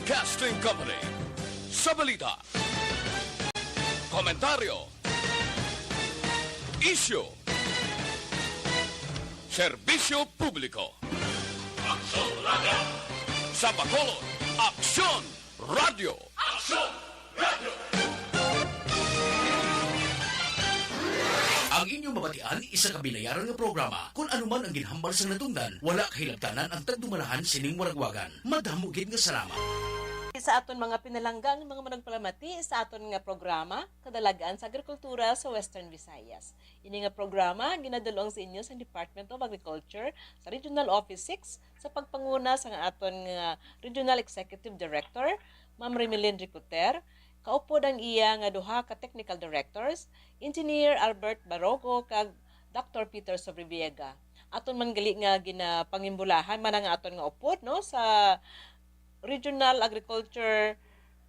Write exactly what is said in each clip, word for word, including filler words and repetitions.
Broadcasting Company. Sa balita, komentaryo, isyu, serbisyo publiko. Aksyon Radio! Sa Bacolod, Aksyon Radio! Aksyon Radio! Ang inyong mabatian, isa ka binayaran nga programa. Kon ano man ang ginhambal sang natungdan, wala kahilabtanan ang tagdumalahan sining waragwagan. Madamo gid nga salamat. Sa aton mga pinalangga nga mga manugpalamati sa aton nga programa, Kadalagan sa Agrikultura sa Western Visayas. Ini nga programa ginadul-ong sa inyo sa Department of Agriculture sa Regional Office six sa pagpanguna sang aton nga Regional Executive Director, Ma'am Remelin Ricoter, kaupod ang iya nga duha ka technical directors, Engineer Albert Barogo kag Doctor Peter Sobreviega. Aton man gali nga ginapangimbulahan man ang aton nga upod, no, sa Regional Agriculture,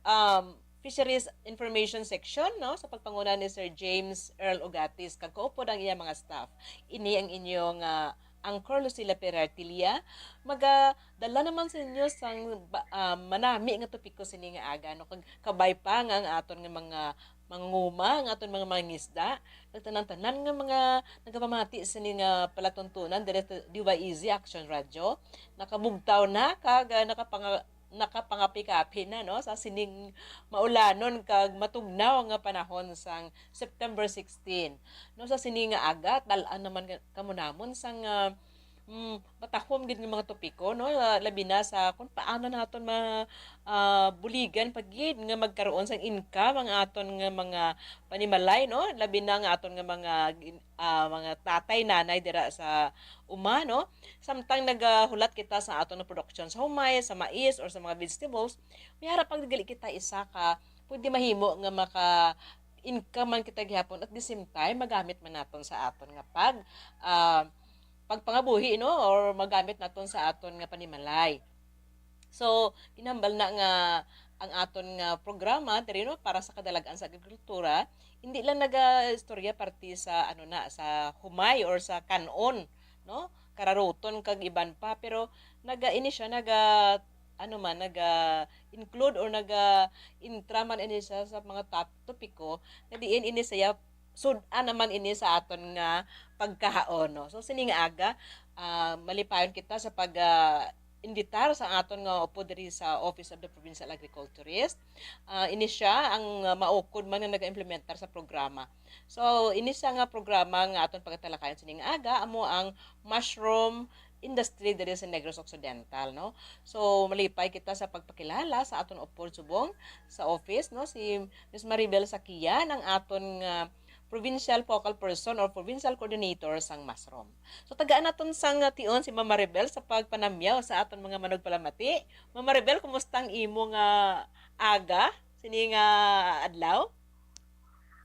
um, Fisheries Information Section, no, sa pagpanguna ni Sir James Earl Ugatis kag kaupod ang iya mga staff. Ini ang inyong, ah, anchor, Lucila Perartilia. Magadala naman sa inyo sang ba-, ah, manami nga topiko sini nga aga, no, kag kabay pa nga ang aton nga mga mangunguma, ang aton mga mangingisda, kag tanan-tanan nga mga nagapamati sini nga palatuntunan diri sa D Y E Z Action Radio. Nakabugtaw na kag, ah, nakapanga-, nakapangapi-kapi na, no, sa sining maulanon kag matugnaw nga panahon sang September sixteen. No, sa sini nga aga, dal-an naman ka-, kamo namon sang, ah, mm, matahom gid nga mga topiko, no, ah, labi na sa kung paano naton ma-, ah, buligan pa gid nga magkaroon sang income ang aton nga mga panimalay, no, labi na nga aton nga mga gin-, ah, mga tatay, nanay dira sa uma, no? Samtang nagahulat kita sa aton nga production sa humay, sa mais, or sa mga vegetables, may harap pag gali kita isa ka pwede mahimo nga maka-income man kita gihapon, at the same time magamit man naton sa aton nga pag, ah, pagpangabuhi, no? Or magamit naton sa aton nga panimalay. So, ginhambal na nga ang aton nga programa diri, no, para sa kadalagan sa agrikultura, hindi lang naga-istorya parte sa, ano na, sa humay or sa kan-on, no, kararuton kag iban pa, pero naga, ini siya, naga, ano man, naga-include or naga-intra man ini siya sa mga top-, topiko nga diin ini siya sud-an naman ini sa aton nga pagkahaon, no? So, sini nga aga, ah, malipayon kita sa pag, ah, imbitar sa aton nga upod diri sa Office of the Provincial Agriculturist. Ah, ini siya ang, ah, maukod man nga naga-implementar sa programa. So, ini siya nga programa nga aton pagatalakayan sini nga aga, amo ang mushroom industry diri sa Negros Occidental, no? So, malipay kita sa pagpakilala sa aton upod subong sa office, no? Si Miss Maribel Sakian ang aton nga provincial focal person or provincial coordinator sang mushroom. So, tagaan naton sang tion si Ma'am Maribel sa pagpanamyaw sa aton mga manugpalamati. Ma'am Maribel, kumusta ang imo nga aga sini nga adlaw?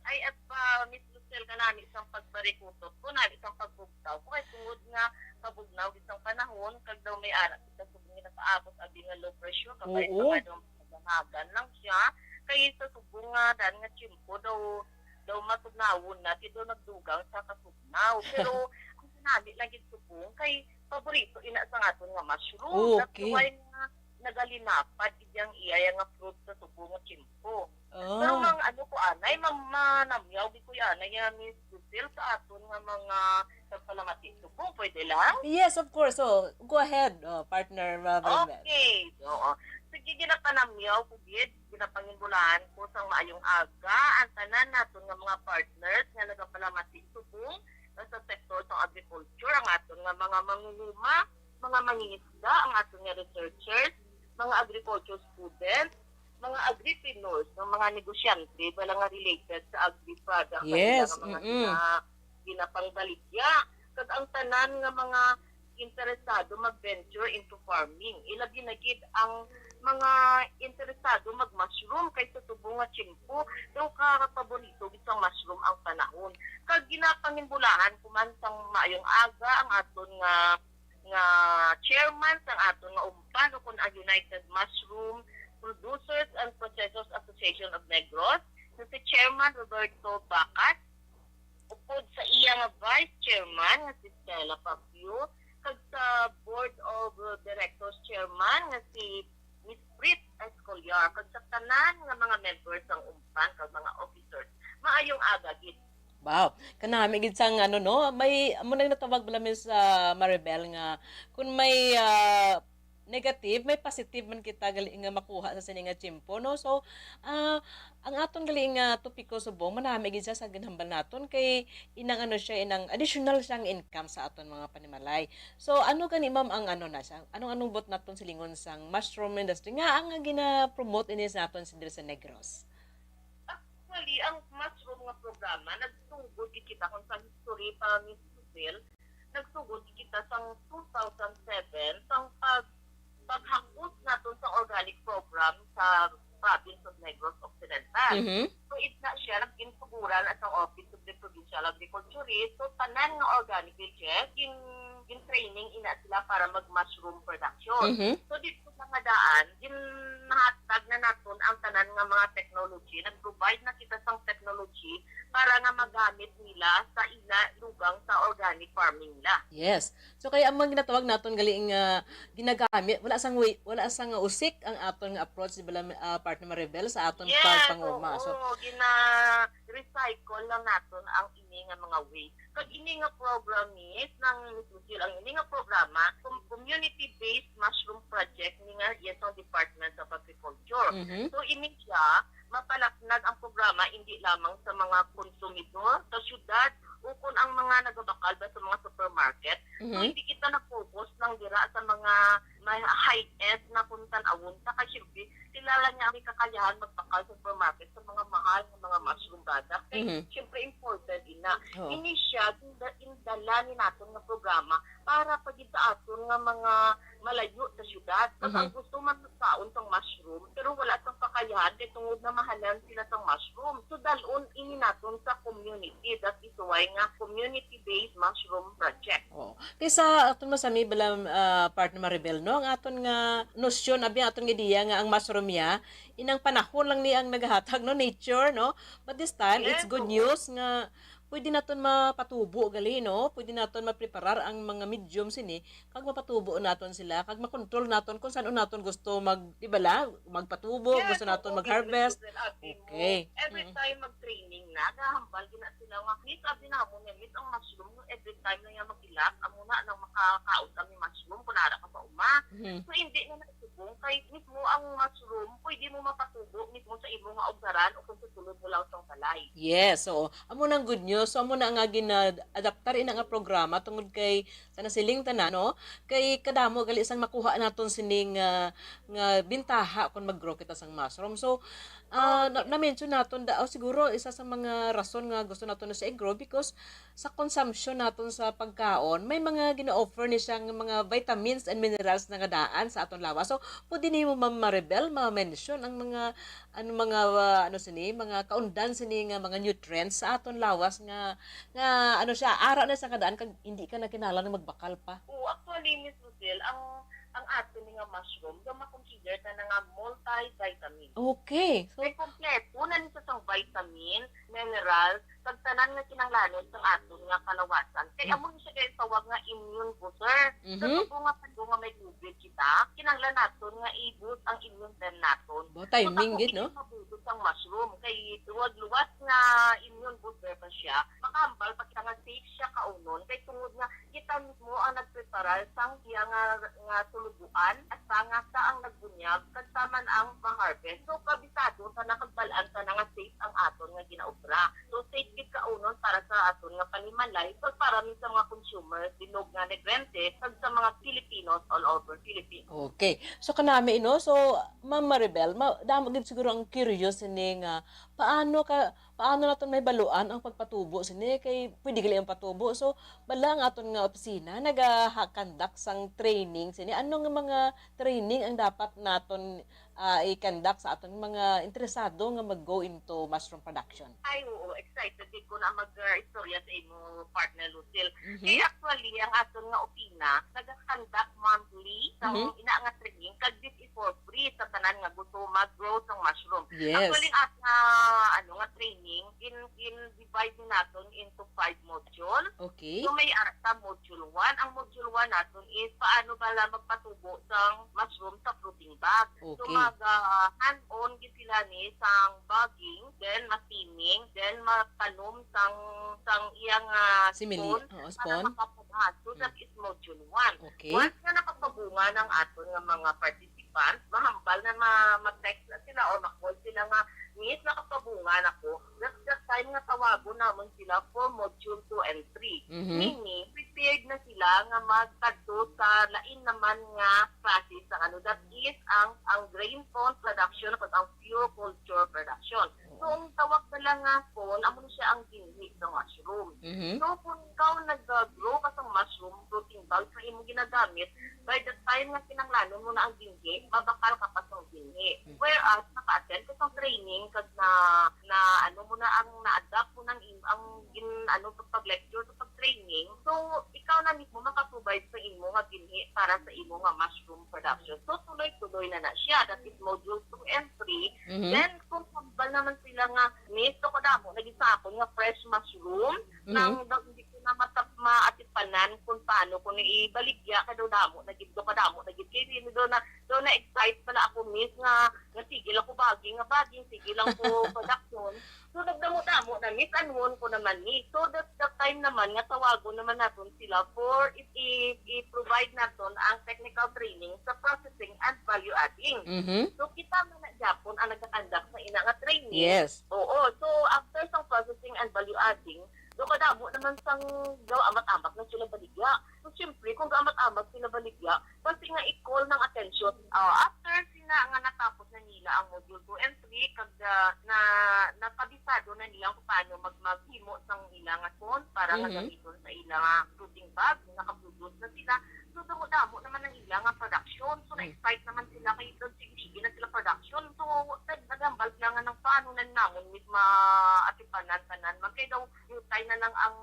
Ay, at pa, Miss Lucille, kanami sang pagbarikutot ko, nami sang pagbugtaw ko, kay tungod nga kabugnaw gid sang panahon, kag daw may ara kita subong ginapaabot abi nga low pressure, kabay Oo. pa nga daw maganagan lang siya, kay sa subong nga dan nga tiyempo daw, daw matugnawon na, kay daw nagdugang sa kasugnaw. Pero ang kanami lang gid subong, kay paborito ina sa aton nga mushroom. That's Okay. why nga nagalinapad gid ang iya nga fruit sa subong nga tiyempo. Pero Oh. mang ano ko anay, ma-, manamyaw gid ko anay, ah, Miss Lucille, sa aton nga mga nagpalamati subong. Pwede lang? Yes, of course. So, go ahead, oh, partner, uh, Marimel. Okay. Oo. Sige, ginapanamyaw ko gid, ginapangimbulahan ko sang maayong aga ang tanan naton nga mga partners nga nagapalamati subong sa sektor sa agriculture, ang aton nga mga mangunguma, mga mangingisda, ang aton nga researchers, mga agriculture students, mga agripreneurs, ng mga negosyante, wala nga related sa agri-product, Yes, ang mga mm-mm. gina-, ginapangbaligya, kag ang tanan nga mga interesado mag-venture into farming. Ilabi na gid ang mga interesado mag-mushroom, kay sa subong nga tiyempo, daw ka paborito gid sang mushroom ang panahon. Kag ginapangimbulahan ko man sang maayong aga ang aton nga, nga chairman sang aton nga umpan, o kun ang United Mushroom Producers and Processors Association of Negros, nga si Chairman Roberto Bacas, upod sa iya nga Vice Chairman nga si Stella Papio, kag sa Board of Directors Chairman nga si Miss Fritz Escobar. sa tanan nga mga members sang umpan kag mga officers. Maayong aga gid. Wow, kanami gid sang ano, no, may amo nang natawag bala, Miss, ah, Maribel, nga kun may, ah, negative, may positive man kita gali nga makuha sa sini nga tiyempo, no? So, ah, ang aton gali nga topiko subong manami gid siya sa ginhambal naton kay inang ano siya, inang additional siya nga income sa aton mga panimalay. So, ano gani, ma'am, ang ano na siya? Anong anong bot naton silingon sang mushroom industry nga ang gina-promote ini sa naton sa diri sa Negros? Actually, ang mushroom nga programa, nagsugod gid kita kung sa history pa, Miss Lucille, nagsugod gid kita sang two thousand seven, sang pag, paghakot naton sa organic program sa province of Negros Occidental. Mhm. So, id na siya, nagginsuguran at ang Office of the Provincial Agriculturist. So, tanan nga organic village, gin, gin-training ina sila para mag-mushroom production. Mhm. So, dito sa nga daan, gin, nahatag na naton ang tanan nga mga technology. Nag-provide na kita sang technology para nga magamit nila sa ila dugang sa organic farming nila. Yes. So, kaya ang mga ginatawag naton gali nga ginagamit, wala sang wi-, wala sang usik ang aton nga approach, di ba, ah, partner Maribel, sa aton Yes, pagpanguma. So, oo, gina-recycle lang naton ang ini nga mga waste. Kag ini nga program, Miss, nang Miss Lucille, ang ini nga programa, com-, community-based mushroom project ni nga yes ang Department of Agriculture. Mhm. So, ini siya, mapalapnag ang programa hindi lamang sa mga konsumidor sa syudad o kun ang mga nagabakal ba sa mga supermarket. So, Mhm. hindi kita nag-focus lang dira sa mga may high-end na kung tan-awon ta. Kay siyempre, sila lang niya may kakayahan magbakal sa supermarket sa mga mahal nga mga mushroom product. Kay Mhm. siyempre, imported ina. Oo. Ini siya, ginda-, indala ni naton nga programa para pa gid sa aton nga mga malayo sa syudad. Kag Mhm. ang gusto man magkaon sang mushroom, pero wala sang kakayahan kay tungod na mahalan sila sang mushroom. So, dalon ini naton sa community. That is why nga community-based mushroom project. Oo. Kay sa aton masami bala, ah, partner Maribel, no, ang aton nga nosyon, abi, aton nga ideya nga ang mushroom ya, inang panahon lang ni ang nagahatag, no, nature, no? But this time, it's Yes, good oo. news nga pwede naton mapatubo gali, no? Pwede naton mapreparar ang mga medium sini kag mapatubo naton sila, kag makontrol naton kung san-o naton gusto mag, di ba la, magpatubo, Yes, gusto naton oo, mag-harvest. Miss Rosel, abi mo. Okay. Every Mm. time mag-training na, nahambal gina sila nga, "Miss, abi namon nga, Miss, ang mushroom, every time na nga mag-ilak, amo na nang makakaon kami mushroom, kung ara ka sa uma." Mhm. So, hindi na naisubong, kay mismo ang mushroom, pwede mo mapatubo mismo sa imo nga ugdaran o kung sa sulod mo lang sa balay. Yes, oo. Amo nang good news. So, amo na nga gina-adaptar ina nga programa tungod kay sa nasiling tanan, no? Kay kadamo gali sang makuha naton sining, ah, nga bintaha kon mag-grow kita sang mushroom. So, ah, na, Okay. na-mention naton da, oh, siguro isa sa mga rason nga gusto naton na siya i-grow because sa consumption naton sa pagkaon, may mga gina-offer ni siya nga mga vitamins and minerals na nga daan sa aton lawas. So, pwede nimo, Ma'am Maribel, ma-mention ang mga, ano, mga, ah, ano sini, mga kaundan sini nga mga nutrients sa aton lawas nga, nga, ano siya, ara na sa kadaan kag hindi ka na kinahanglan nga magbakal pa. Oo, actually, Miss Lucille, ang, ang aton nga mushroom, daw ma-consider na nga multivitamin. Okay. So, Kay kompleto na ni sa sang vitamin, mineral, kag tanan nga kinahanglanon sang aton nga kalawasan. Kay Mm. amo ni siya gintawag nga immune booster. Sa Mhm. tubo nga panahon nga may COVID kita, kinahanglan naton nga i-boost ang immune system naton. Bo, timing So, gid, no? Mabusog ang mushroom. Kay luwas-luwas nga immune booster pa siya, makahambal pa kita nga safe siya kaunon. Kay tungod nga kita mismo ang nagpreparar sang iya nga, nga tuluboan, at sanga sa ang nagbunyag, kag sa man ang ma-harvest. So, kabisado ta na kag bal-an ta na nga safe ang aton nga ginaobra. So, safe gid kaunon para sa aton nga panimalay, kag para man sa mga consumers, bilog nga Negrente, kag sa mga Filipinos all over Philippines. Okay. So, kanami, no? So, Ma'am Maribel, ma-, damo gid siguro ang curious ini nga paano ka, paano naton mahibaluan ang pagpatubo sini? Kay pwede gali ang patubo. So, bala ang aton nga opisina naga-conduct sang training sini. Ano nga mga training ang dapat naton, ah, i-conduct sa aton mga interesado nga mag-go into mushroom production? Ay, oo, excited gid ko na mag, ah, istorya sa imo, partner Lucille. Mhm. Kay actually, ang aton nga opisina naga-conduct monthly sa Mhm. ina nga training, kag this is for free sa tanan nga gusto mag-grow sang mushroom. Yes. Actually, ang at nga, ano, nga training, gin, gin-divide naton into five modules. Okay. So, may ara ta module one. Ang module one naton is paano bala magpatubo sang mushroom sa fruiting bag. So, Okay. Mag, ah, hand-on gid sila ni sang bagging, then ma-steaming, then matanom sang, sang iyang, ah, Simili. Spoon Oo, para spoon. Makapag-, ah, so Mm. That is module one. Okay. Once nga nakapabunga ng aton nga mga participants, mahambal na ma-, ma-text na sila or ma-call sila nga, "Miss, nakapabunga na ko." That's the time nga tawagon namon sila for module two and three. Mhm. Meaning, prepared na sila nga magkadto sa lain naman nga classes sa ano, that is ang, ang grain corn production kag ang pure culture production. So, ang tawag na lang nga corn, amo na siya ang ginhi sa mushroom. Mhm. So, kung ikaw nag-grow ka sa mushroom, fruiting bag sa imong ginagamit, by the time nga kinahanglanon mo na ang ginhi, mabakal ka pa sa ginhi. Mm. Whereas, naka-attend ka sa training, kag na, na ano mo na ang na-adapt mo ng im-, ang gin-, ano, pag-, pag-lecture, sa pag-training, so, ikaw na mismo makaprovide sa imo nga ginhi para sa imo nga mushroom production. So, tuloy-tuloy na na siya. That is module two and three. Mhm. Then, kung hambal naman sila nga, "Miss, daw kadamo na gid sa akon nga fresh mushroom, Mhm. nang daw hindi ko na matap-, maatipanan kung paano ko na ibaligya, kay daw damo na gid, daw kadamo na gid." Kay hindi daw na, daw na-excite pala ako, Miss, nga, nga sige lang ko baging, nga baging, sige lang ko production. So, nagdamo-damo na, Miss, anhon ko naman ni. So, that's the time naman nga tawagon naman naton sila for i-, i-, i-provide naton ang technical training sa processing and value adding. Mhm. So, kita man na gyapon ang nagka-conduct sa ina nga training. Yes. Oo. So, after sang processing and value adding, do kadamo naman sang daw amat-amat na sila baligya. So, siyempre, kung amat-amat sila baligya, basi nga i-call ng attention. Ah, after sina nga natapos na nila ang module two and three, kag, ah, na, nakabisado na nila kung paano mag-, maghimo sang ila nga corn para nga Mhm. gamiton sa ila nga fruiting bag, nakaproduce na sila. So, damo-damo naman ang ila nga production. So, Mm. na-excite naman sila kay, sige na sila production. So, nag-, naghambal sila nga nang paano na namon, Miss, maatipanan tanan man. Kay daw, yutay na lang ang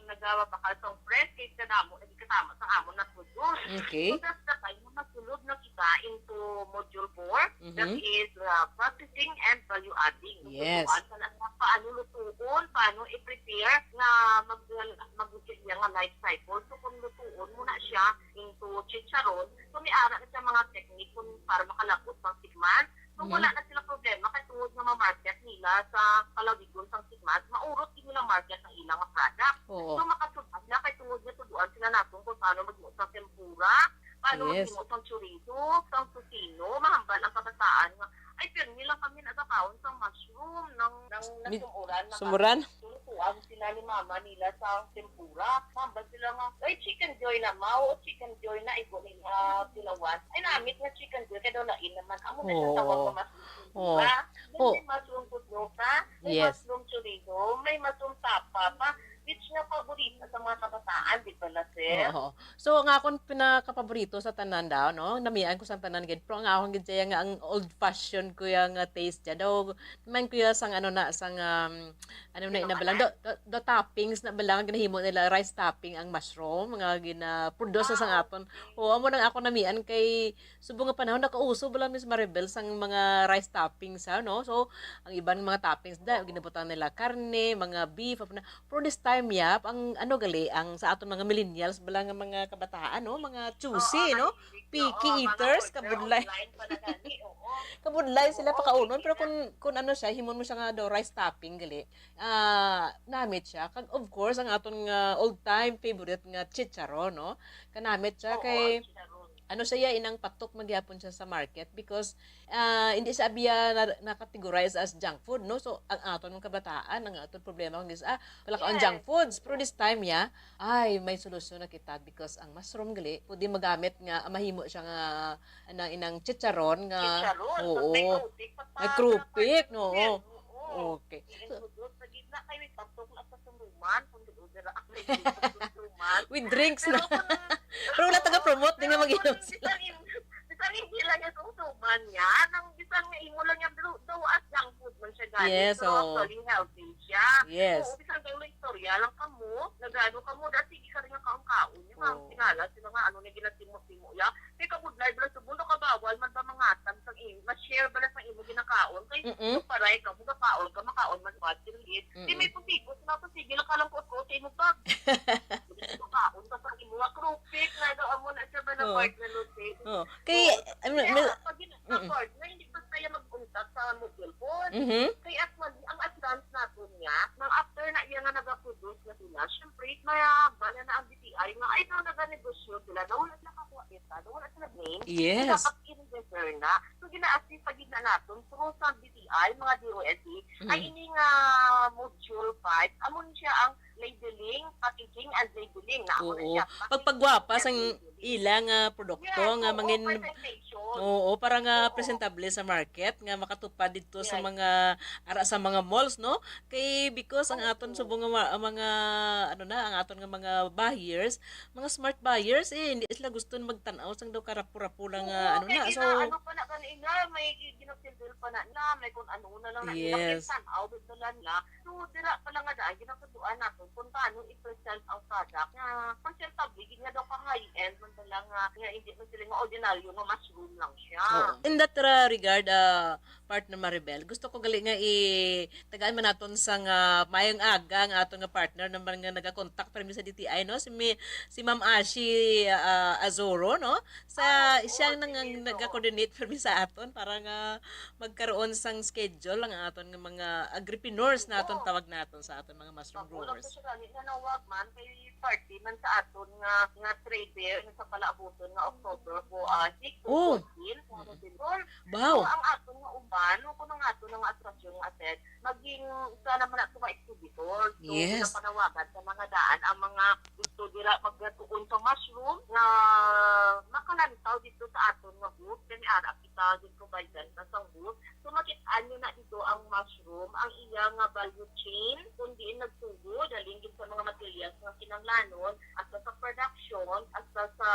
nagabakal sang press, kay kadamo na gid katama sa amon na produce. Okay. So, that's the time nga masulod na kita into module four, that Mhm. is, uh, processing and value adding. Yes. Tutuan ka na nga paano lutuon, paano i-prepare nga mag-, mag-, siya nga life cycle. So, kung lutuon mo na siya into chicharon, so may ara na siya mga technique kung para makalabot pang tikman. So, Mm. wala na sila problema kay tungod nga ma-market nila sa palawigon sang tikman, maurot gid nila market ang ilang nga product. Oo. So, makasud-an na kay tungod nga tuduan sila naton kung paano maghimo sa tempura, paano Yes. maghimo sang chorizo, sang tocino, mahambal ang kabataan nga, "Ay, pirmi lang kami nagakaon sang mushroom, nang, nang Mi-, nasumuran, naka-, sumuran? Tulutuan sila ni mama nila sa tempura." Mahambal sila nga, "Ay, Chicken Joy na, ma, o Chicken Joy na, igo nila tilawan." Ay, namit nga Chicken Joy, kay daw lain naman. Amo na siya Oo. tawag nga mushroom Oo. tempura. Then Oo. may mushroom putlog pa, may Yes. mushroom chorizo, may mushroom tapa pa, which nga paborito sa mga kabataan, di ba, la, sir? Oo. So, ang akon pinakapaborito sa tanan daw, no? Namian ko sa tanan gid, pero ang akon gid siya nga ang old fashioned ko ya nga taste siya. Daw, man ko ya sang ano na, sang, um, ano na ina Kinuha balang, na? do, do, do toppings na balang, ginahimo nila rice topping ang mushroom, nga gina-produce sa Ah, aton. Okay. Oo, amo nang ako namian kay subong nga panahon, nakauso bala, Miss Maribel, sang mga rice toppings, ha, no? So, ang iban mga toppings na, Oo. ginabutang nila karne, mga beef, apa na. Pero this time, yap, ang ano gali, ang sa aton mga millennials bala nga mga kabataan, no? Mga choosy, Oo, no? Mahilig, Picky oo, mga eaters, order kabudlay. Online pa na gani, oo. Kabudlay sila Oo, pakaunon, picky pero na. Kung, kung ano siya, himon mo siya nga daw rice topping gali. Ah, namit siya. Kag of course, ang aton nga old time favorite nga chicharon, no? Kanamit siya Oo, kay ang chicharon. Ano siya, inang patok man gyapon siya sa market because, ah, hindi siya biya na, na-categorize as junk food, no? So, ang aton mga kabataan, ang aton problema kung gis-, ah, wala ka ang junk Yes. foods. Pero this time, ya, ay, may solusyon na kita because ang mushroom gali, pwede magamit nga, ah, mahimo siya nga, anang inang chicharon nga, Chicharon, oo. Pag may krupik, pag May pa-, krupik, pag-, no? Yes, oo. Okay. So, i-introduce sa gitna, kay may patok na sa sumuman, kung di order ang may patok sa sumuman. With drinks na. Pero kung, Pero wala taga-promote, di nga pero mag-inom kung sila. Bisan, bisan hindi lang yung sumuman niya, nang bisan nga imo lang yung daw, daw as junk food man siya gani, Yes, pero oo. actually healthy siya. Yes. Oo, bisan kayo may istorya lang kamo, nagano kamo, dati di ka rin nga kaon-kaon, yung mga Oo. tingala sila nga, ano na ginatimo-timo ya. Kay kabudlay bala subong daw kabawal man ba mangatag sang imo, ma-share bala sang imo ginakaon. Kay Mm-mm. kung paray ka, mugakaon ka, makaon man ba, dili. Di Mm-mm. may pasigo, sila pasigi lang ka lang ko sa imo bag. Makaon ka sa imo nga krupik, na daw amo na siya ba na Oo. part na lutin. Oo. Kay, Oo. ano, Kaya, may pag gina-, Mm-mm. part na, hindi cellphone. Mhm. Kay actually, ang advance naton niya, nang after na iya nga nag-produce na sila, syempre, maya bala na ang B P I nga, ay, daw naganegosyo sila, na wala sila kakuha kita, na wala sila name. Yes. Dapat in-refer na. So, gina-assist pa gid na naton through sa B P I, mga D O S T, ay Mhm. ini nga module five, amo ni siya ang labeling, packaging, and labeling. Na amo na Oo. siya, Pagpagwapa packaging sang and labeling. Ila nga produkto Yes, nga oo, mangin presentation. Oo, para nga Oo. presentable sa market nga makatupad dito sa Yes. mga ara sa mga malls, no? Kay because ang aton Oo. subong nga ma- ang mga ano na, ang aton nga mga buyers, mga smart buyers eh, hindi sila gusto na magtan-aw sang daw karapo-rapo lang nga Oo, ano kay na. So, gina-, ano pa na kanina, may gi-, ginapindol pa na na, may kung ano na lang na nila, Yes. tan-aw, bigla lang na. So, dira pa lang nga daan, ginapanduan nato kung paano i-present ang product nga presentable, gid nga daw ka high-end, man lang nga, nga hindi man sila nga ordinaryo nga mushroom lang siya. Oo. In that uh, regard, uh, partner Maribel, gusto ko gali nga i tagaan man naton sang uh, mayong aga ang aton nga partner naman nga nagakontak permi sa D T I, no? Si mi, si Ma'am Ashi uh, Azoro, no? Sa Ah, oo, siya nang sige, oo. Nag-coordinate permi sa aton para nga magkaroon sang schedule ang aton nga mga agripreneurs naton, Oo. Tawag naton sa aton mga mushroom Magulang growers. Ko siya gani nanawag man kay party man sa aton nga nga trade fair nga sa palaabuton nga October po, ah, six to Oh. fourteen, sa November. Wow. So, ang aton nga uban, o kung ang aton nga attraction nga asset, maging isa naman ato nga exhibitor. So, Yes. Pinapanawagan sa mga daan ang mga gusto dira magkatuon sa mushroom nga makalantaw dito sa aton nga booth. Kani ara kita din provider na sa booth. So, makit-an nyo na dito ang mushroom, ang iya nga value chain, kung diin nagtubo, daling gid sa mga materials nga kinanglanon, hasta sa production, hasta sa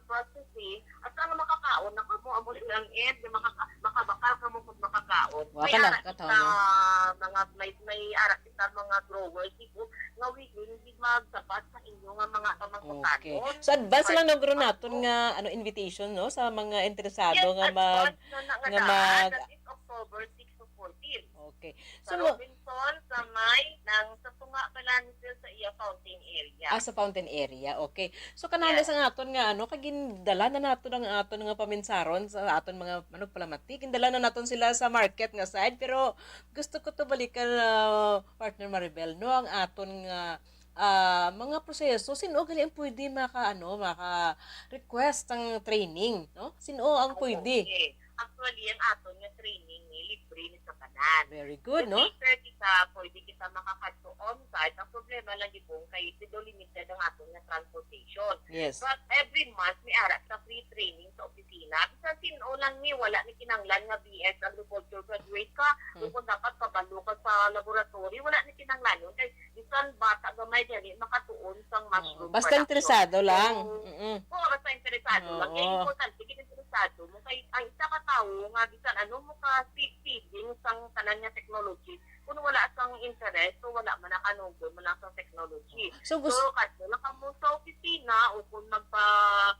processing, hasta nga makakaon na kamo, amo rin ang end, nga makaka-, makabakal kamo kung makakaon. Wa ka lang, Ara kita, katawa. Mga may, may ara kita, mga growers, di ko, nga willing gid magsabat sa inyo nga mga pamangkutanon. Okay. So, advance lang na guro naton Oo. nga ano, invitation, no, sa mga interesado Yes, nga mag advance na na nga nga daan. mag- That is October six to fourteen. Okay. Sa So, mo- Robinson, sa may, nang sa tunga pa lang sila sa iya fountain area. Ah, sa fountain area. Okay. So, kanali Yes. sa aton nga ano, kay gindala na naton ang aton nga paminsaron sa aton mga manugpalamati. Gindala na naton sila sa market nga side, pero gusto ko to balikan, ah, partner Maribel, no, ang aton nga ah, mga proseso, sin-o gali ang pwede maka ano, maka request ang training, no? Sin-o ang Ay, pwede? Okay. Actually, ang aton nga training ni libre ni sa tanan. Very good, no? Cater kita, pwede kita makakadto on-site. Ang problema lang gid kay medyo limited ang aton nga transportation. Yes. But every month, may ara sa free training sa opisina. Bisan sin-o lang ni, wala ni kinanglan nga B S agriculture graduate ka, Hmm. o kung dapat kabalo ka sa laboratory, wala ni kinanglan yun. Kay bisan bata gamay dali makatuon sang Oo, mushroom basta production. Interesado lang. So, Mm-mm. Oo, basta interesado lang. Kaya Oo. Importante, gid interesado mo. Kay ang isa ka tawo nga bisan ano mo ka si-, feeding sang tanan nga technology, kung wala sang interest, so wala man nakanugon mo lang sa technology. So, So, gusto kadto lang kamo sa opisina o kung magpa,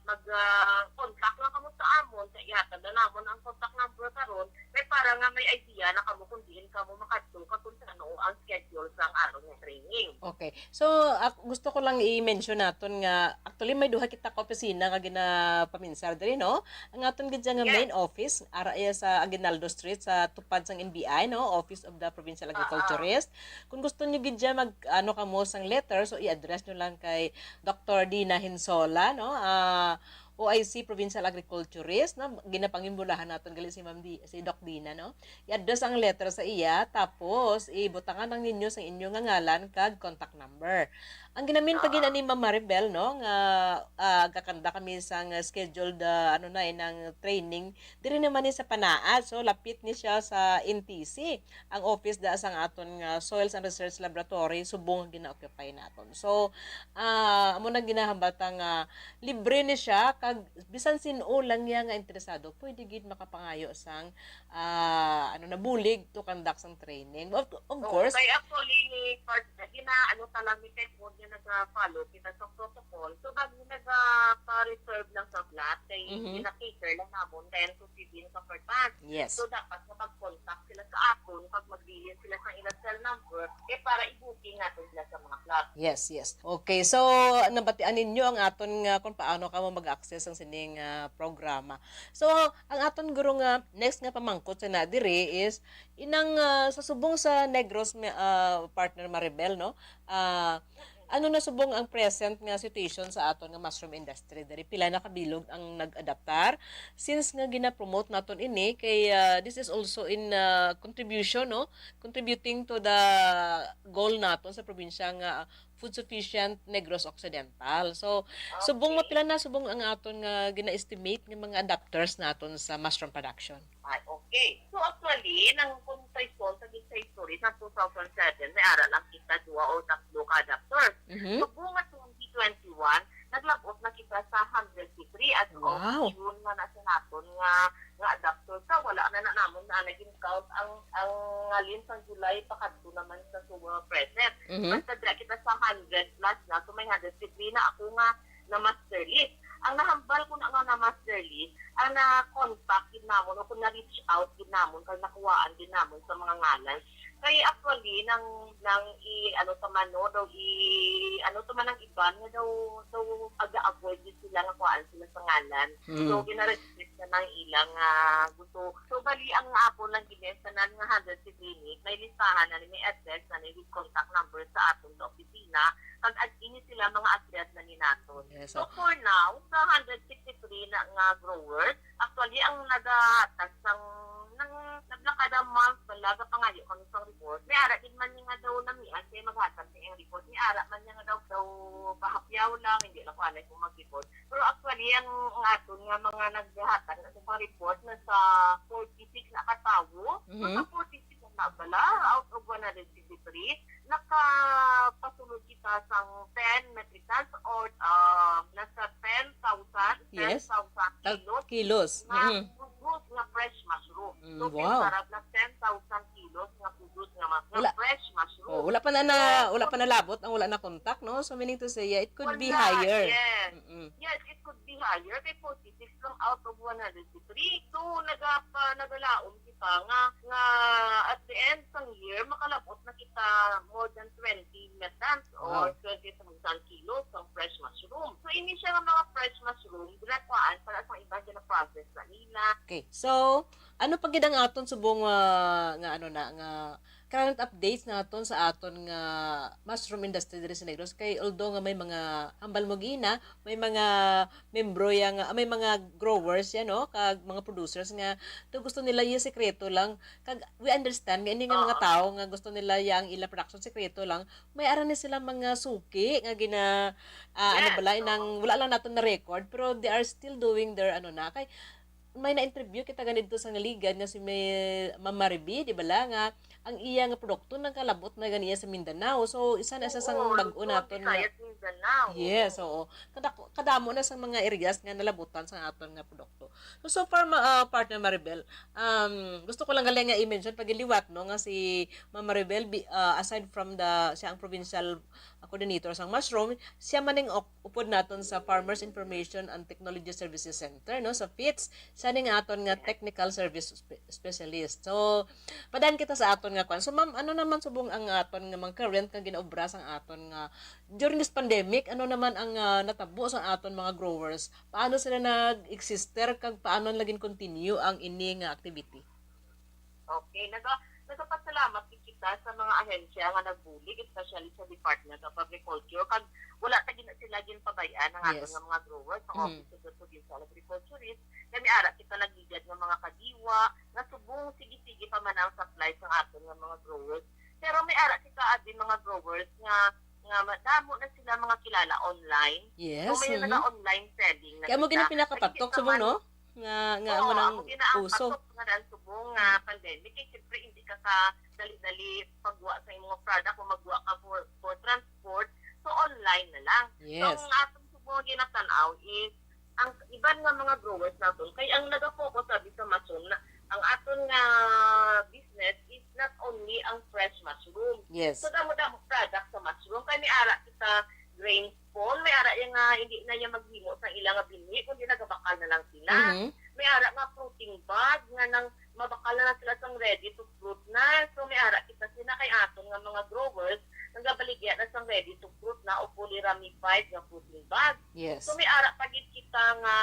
mag, ah, contact lang kamo sa amon, sa ihatag na namon ang contact number karon, kay para nga may idea na kamo kung diin kamo makadto kag kung ano ang schedule sang aron nga training. Okay. So, ak- gusto ko lang i-mention naton nga actually may duha kita ka opisina nga ginapaminsar diri, no? Ang aton gid siya nga Yes. Main office ara iya sa Aguinaldo Street sa tupad sang N B I, no? Office of the Provincial Ah, ah. Agriculturist. Kung gusto niyo gid siya mag ano kamo sang letter, so i-address nyo lang kay Doctor Dina Hinsola, no? Ah, O I C Provincial Agriculturist, no? Ginapangimbulahan naton gali si Ma'am Di, si Doc Dina, no? I-address ang letter sa iya, tapos ibutangan lang ninyo sa inyo nga ngalan kag contact number. Ang ginamin pa gid Ah. Ni Ma'am Maribel, no, nga ah, gakanda kami sang scheduled ah, ano na inang training diri naman ni sa Panaad. So lapit ni siya sa N T C, ang office da sang aton nga Soils and Research Laboratory, subong nga gina-occupy naton. So ah, amo na ginahambal ta nga libre ni siya kag bisan sin-o lang niya nga interesado, pwede gid makapangayo sang ah, ano na, bulig to conduct sang training. Of, of Oo, course. Kay actually, part, gina, ano ta lang, ni Ted Wood nga nag-follow kita sa protocol. So, bago nag-pa-reserve lang sa flat, kay Mhm. gina-cater lang namon ten to fifteen ka per month. Yes. So, dapat makag-contact sila sa aton, pag magbilin sila sa ilang cell number, eh, para i-booking natin sila sa mga club. Yes, yes. Okay, so nabatian ninyo ang aton nga kung paano kamo mag-access ang sining ah, programa. So ang aton guro nga next nga pamangkot sa na diri is inang ah, sa subong sa Negros mi- ah, partner Maribel, no? Ah, ano na subong ang present nga situation sa aton nga mushroom industry diri? Pila na kabilog ang nag-adaptar since nga gina-promote naton ini kay ah, this is also in ah, contribution, no? Contributing to the goal naton sa probinsya nga food sufficient Negros Occidental. So, subong Okay. mapila na subong ang aton nga gina-estimate nga mga adapters naton sa mushroom production. Ay, okay. So actually, nang kung sa Quezon, sa Big Side Stories, ng two thousand seven, may ara lang kita dua o tatlo ka adapters. Mhm. So bunga twenty twenty-one, naglabot na kita sa hundred three as Wow. of June nga nasa naton nga nga adapter ka. Wala na na namon na naging count ang ang ngalin sa July pakadto naman sa suwa present. Mhm. Basta dira kita sa hundred plus na, so may hundred three na ako nga na master list. Ang nahambal ko na nga na master list, ang na-contact gid namon o kung na-reach out gid namon kag nakuhaan gid namon sa mga ngalan. Kay actually nang nang i ano sa mano daw i ano sa man ang iban nga daw daw aga-avoid gid sila nga kuhaan sila sa ngalan. So Mm. gina-restrict na nang ilang ah, gusto. So bali ang ako lang gid tanan nga hundred si Clinic, may listahan na ni, may address na ni, with contact number sa aton sa opisina, kag ag ini sila mga address na ni naton. Yes, So so, for now, sa hundred sixty-three na nga growers, actually ang nagahatag sang nang naglakada month bala gapangayo kami sang report. May ara gid man nga daw namian kay maghatag sa iyang report. May ara man nga daw daw bahapyaw lang, hindi lang ko anay kung mag-report. Pero actually ang, ang aton nga mga naghatag na sa report na sa forty-six na katawo. So sa Mhm. forty-six na bala, out of one hundred sixty-three, nakapasulod kita sang ten metric tons or ah, nasa ten thousand, Yes. ten thousand Tag kilos kilos. nga Mm. produce nga fresh mushroom. Mm, So wow. pinasarap na ten thousand kilos nga produce nga mas nga Wala. Fresh Oh, mushroom. wala pa na, So na wala pa nalabot ang wala na contact, no? So meaning to say, yeah, it could be Wala, higher. Yes. Mm-mm. Yes, it could be higher kay forty-six lang out of one hundred three. So nagapa nagalaom kita nga nga at the end sang year makalabot na kita more than twenty meters or Wow. twenty thousand kilos sang fresh mushroom. So ini siya nga mga fresh mushroom ginakuhaan para sa iban gina-process na nila. Okay. So, ano pa gid ang aton subong ah, nga ano na nga current updates naton sa aton nga mushroom industry diri sa Negros? Kay although nga may mga hambal mo gina, may mga membro ya nga may mga growers ya, no, kag mga producers nga to gusto nila yung sekreto lang. Kag we understand nga ini nga mga Oo. tao nga gusto nila ya ang ila production sekreto lang, may ara ni sila mga suki nga gina ah, ano Yes, bala inang oo. Wala lang naton na record pero they are still doing their ano na kay may na-interview kita ganito sa Ngaligan nga si may Ma'am Maribi, di ba la, nga ang iya nga produkto nagkalabot na ganiya sa Mindanao. So, isa na sa sang Oo, bag-o Luzon, naton nga Visayas, Mindanao. Yes, Oo. Oo. Kada, kadamo na sa mga areas nga nalabutan sa aton nga produkto. So, so far, ma, ah, partner Maribel, um, gusto ko lang gali nga i-mention pagiliwat, no, nga si Ma'am Maribel, bi- ah, aside from the, siya ang provincial ah, coordinator sang mushroom, siya man ang op- upod naton sa Farmers Information and Technology Services Center, no, sa fits. Siya ning aton nga technical service spe- specialist. So, padaan kita sa aton nga kwan. So, ma'am, ano naman subong ang aton nga mga current nga ginaobra sang aton nga during this pandemic? Ano naman ang ah, natabo sa aton mga growers? Paano sila nag-exister kag paano nila gin-continue ang ini nga activity? Okay, naga nagapasalamat gid kita sa mga ahensya nga nagbulig, especially sa Department of Agriculture, kag wala ta gina sila ginpabay-an ang aton Yes. nga mga growers sa Mhm. Office of the Provincial Agriculturist, nga may ara kita nagligad nga mga kadiwa, nga subong sige-sige pa man ang supply sa aton nga mga growers. Pero may ara kita abi mga growers nga nga madamo na sila mga kilala online. So Yes. may Mhm. nag-online selling na Kaya mo sila. gina pinakapatok Nakikita subong, man no? Nga nga Oo, amo nang amo gina ang uso. patok nga daan subong nga pandemic. Kay siyempre, hindi ka ka dali-dali pagwa sa imong product o magwa ka for, for transport. So, online na lang. So, Yes. ang atong subong nga ginatan-aw is ang iban nga mga growers naton kay ang naga-focus sabi sa mushroom na ang aton nga business is not only ang fresh mushroom. Yes. So, damo-damo product sa mushroom. Kay may ara kita grain spawn, may ara yang nga hindi na yang maghimo sa ila nga binhi, kundi nagabakal na lang sila. Mhm. May ara nga fruiting bag nga nang mabakal na lang sila sang ready to fruit na. So may ara kita sina kay aton nga mga growers nagabaligya na sang ready to fruit na o fully ramified nga fruiting bag. Yes. So may ara pa gid kita nga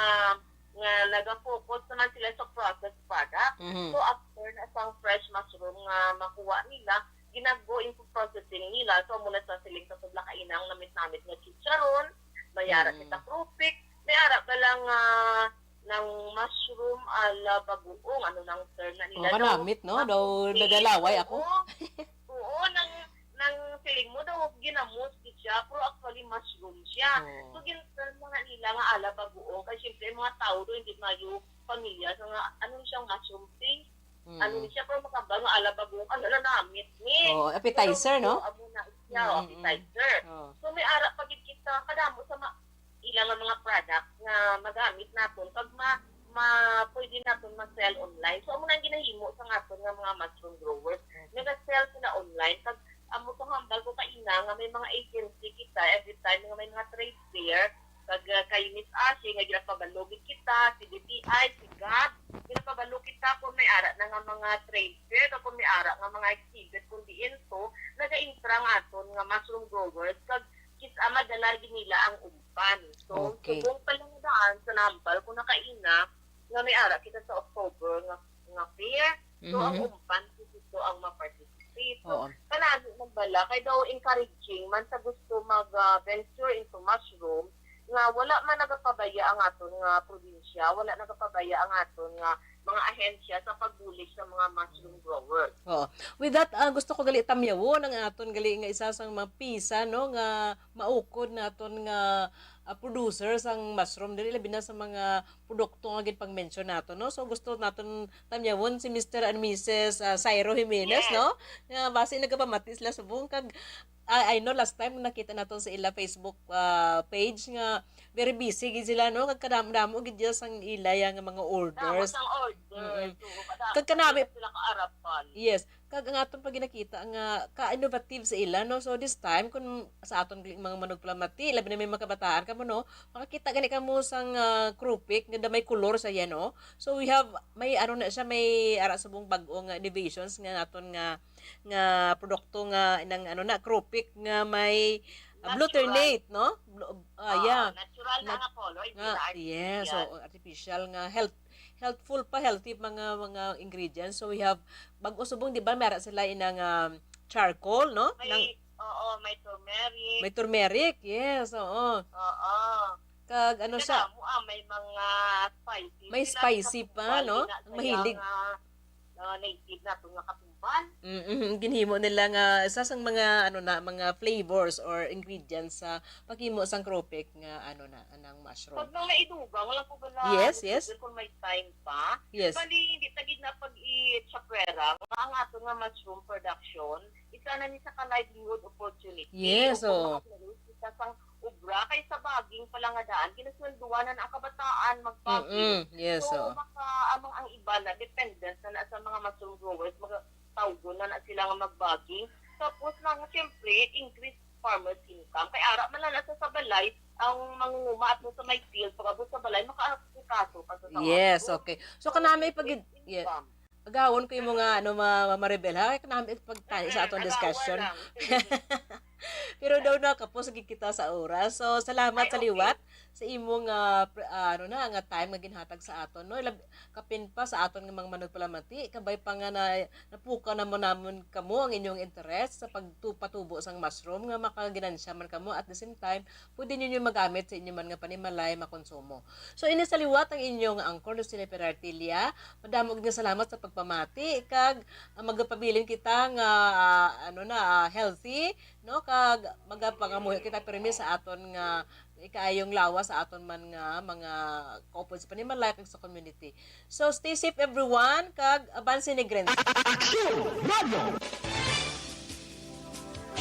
nga naga-focus naman sila sa processed product. Mhm. So after na sang fresh mushroom nga makuha nila, ginago into processing nila. So amo na sa siling sa tubla kainang namit-namit nga chicharon, may ara Mm. kita krupik, may ara ba lang ah, ng mushroom ala bagoong, ano nang term na nila? Oh, kanamit, no? Daw nagalaway ako. Oo, nang nang feeling mo daw ginamos gid siya, pero actually mushroom siya. Oh. So gin-term na nga nila nga ala bagoong kay siyempre yung mga tao do hindi mayo pamilya sa nga ano ni siyang mushroom paste. Mm. Ano ni siya, pero makabal nga ala bagoong, ano na namit ni. Oh, appetizer, no? Pero amo na siya, Mm, mm, mm. Appetizer. Oh. So may ara pa gid kita kadamo sa ma- ila nga mga product nga magamit naton pag ma, ma pwede naton ma-sell online. So amo na ang ginahimo sa aton nga mga mushroom growers. Naga-sell sila online kag amo to hambal ko kaina nga may mga agency kita every time nga may mga trade fair kag uh, kay Miss Ashley nga ginapabalo gid kita, si D T I, si Gab, ginapabalo kita kung may ara na nga mga trade fair kag kung may ara nga mga exhibit kung diin to naga-intra nga aton nga mushroom growers kag kis-a madala gid nila ang umpan. So, okay. Subong pa lang daan sa nambal ko nakaina nga may ara kita sa October nga, nga fair. So, ang Mhm. umpan, ito ang ma-participate. So, Oo. Kanami man bala, kay daw encouraging man sa gusto mag-venture into mushroom, nga wala man nagapabaya ang aton nga probinsya, wala nagapabaya ang aton nga mga ahensya sa pagbulig sa mga mushroom growers. Oo. With that, ah, gusto ko gali tamyawon ang aton gali nga isa sang mga pisa, no, nga maukod naton nga, ah, producer sang mushroom, dili labi na sa mga produkto nga ginpang-mention nato, no? So gusto naton tamyawon si Mister and Missus, ah, Sairo Jimenez, Yes. no? Nga basi nagapamati sila subong kag I, I know last time nakita nato sa ila Facebook, ah, page nga very busy gid sila, no? Kag kadamo-damo gid dyan sang ila yang mga Damo orders. sang order. Mm-mm. So, kada Kag kanami sila kaarapan. Yes. Kag ang aton pa ginakita nga ka-innovative sa ila, no? So this time, kung sa aton gali mga manugpalamati, labi na may mga kabataan kamo, no? Makakita gani kamo sang, ah, krupik nga da may kolor sa iya, no? So we have, may ano na siya, may ara subong bag-o nga innovations nga naton nga nga produkto nga nang ano na, krupik nga may, ah, Natural. glutenate, no? Blu-, ah, Oo, yeah. natural na Nat-, nga color, hindi nga, na yes, artificial. oo, artificial nga health, healthful pa, healthy mga, mga ingredients. So we have, bag-o subong, di ba, meron sila inang, um, charcoal, no? May, Nang oo, may turmeric. May turmeric, yes, oo. Oo. Kag ano Kaya siya? mo, ah, may mga spicy May sila sa spicy pa, Bombay, no? Ang mahilig. Nga, ah, native nato nga katumbal. Mm-mm. Ginhimo nila nga isa sang mga, ano na, mga flavors or ingredients sa paghimo sang krupik nga, ano na, anang mushroom. Pag mga inugang, wala ko bala Yes, yes. Kung may time pa. Yes. Bali, hindi tagid na pag i-chapera, nga ang ato nga mushroom production, isa na ni sa ka-livelihood opportunity. Yes, O kung oo. makakita sang obra kay sa baging pa lang nga daan, ginaswelduhan na ang kabataan magbaging. Mm-mm. Yes, So, oo. maka, amang ang iba na dependent na, na sa mga mushroom growers, mga tawgon na, na sila nga magbaging. Tapos lang, siyempre, increase farmers income. Kay ara man lang na sa, sa balay, ang mangunguma at sa may field, pag-abot sa balay, makaasikaso pa sa, sa Yes, mushroom. Okay. So, So, kanami pag increase yeah. income. Agawon ko yung mga, ano, ma-, ma-, Maribel, ha? Kaya namin pagtali sa atong discussion. Pero daw na, kapos lagi kita sa oras. So, salamat sa liwat sa imong, ah, pr-, ah, ano na, nga time nga ginhatag sa aton, no? Lab-, kapin pa sa aton nga mga manugpalamati, kabay pa nga na, napukaw na mo namon kamo ang inyong interes sa pagtupatubo sang mushroom nga makaginansya man kamo at the same time pwede ninyo magamit sa inyo man nga panimalay makonsumo. So, ini sa liwat ang inyo nga angkor, Lucille Perartilia. Madamo gid nga salamat sa pagpamati kag, ah, magapabilin kita nga, ah, ano na, ah, healthy, no? Kag magapangamuhi kita pirmi sa aton nga ikaayong lawas sa aton man nga mga kaupod sa panimalay kag sa community. So, stay safe everyone, kag abanse ni Gren. Action Radio!